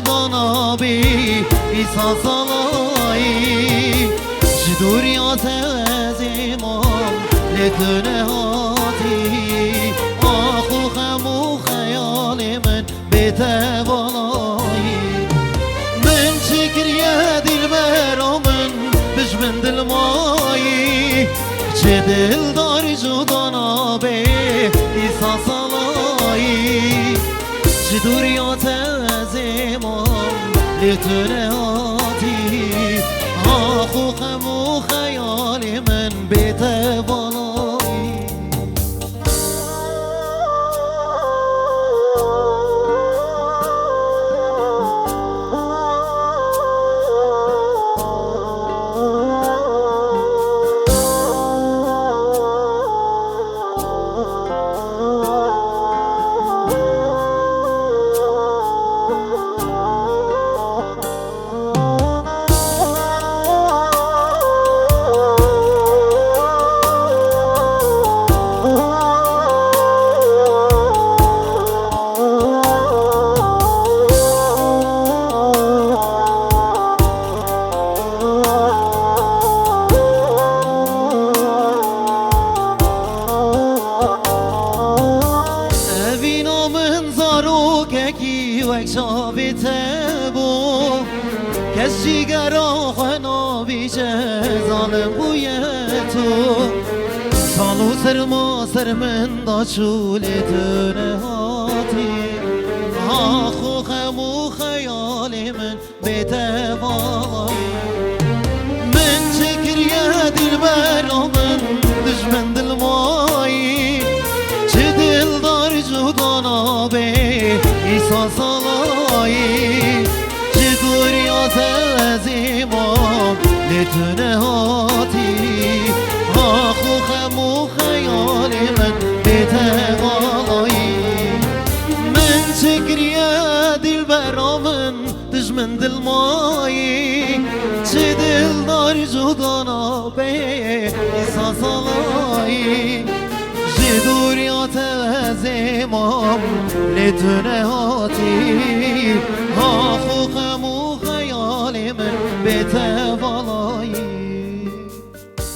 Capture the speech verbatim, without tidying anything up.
Dana bî îsa salayî, ji dûriya te ez ê mam, lê tu nehatî. Ax û xem û xeyalê min bê te valayî. Min çi kiriye dilbera min, dijmin dilmayî. Çi dildar cuda nabe îsa salayî. Ji dûriya te ez ê mam, lê tu nehatî. Ax û xem û xeyalê min bê te valayî. Evîna min zarokekî wek çavê te bû. Kes jîgera xwe nabîje, zalim bûye tu. Sal û serma ser min da çû, lê tu nehatî. Ax û xem û xeyalê min bê te valayî. Min çi kiriye dilbera min, dijmin dilmayî. Çi dildar cuda nabe îsa salayî. Ji dûriya te ez ê mam, lê tu nehatî. Ax û xem û xeyalê min bê te valayî. Min çi kiriye dilbera min, dijmin dilmayî. Çi dildar cuda nabe îsa salayî. Ji dûriya te ez ê mam, lê tu nehatî. Ax û xem û xeyalê min bê te valayî.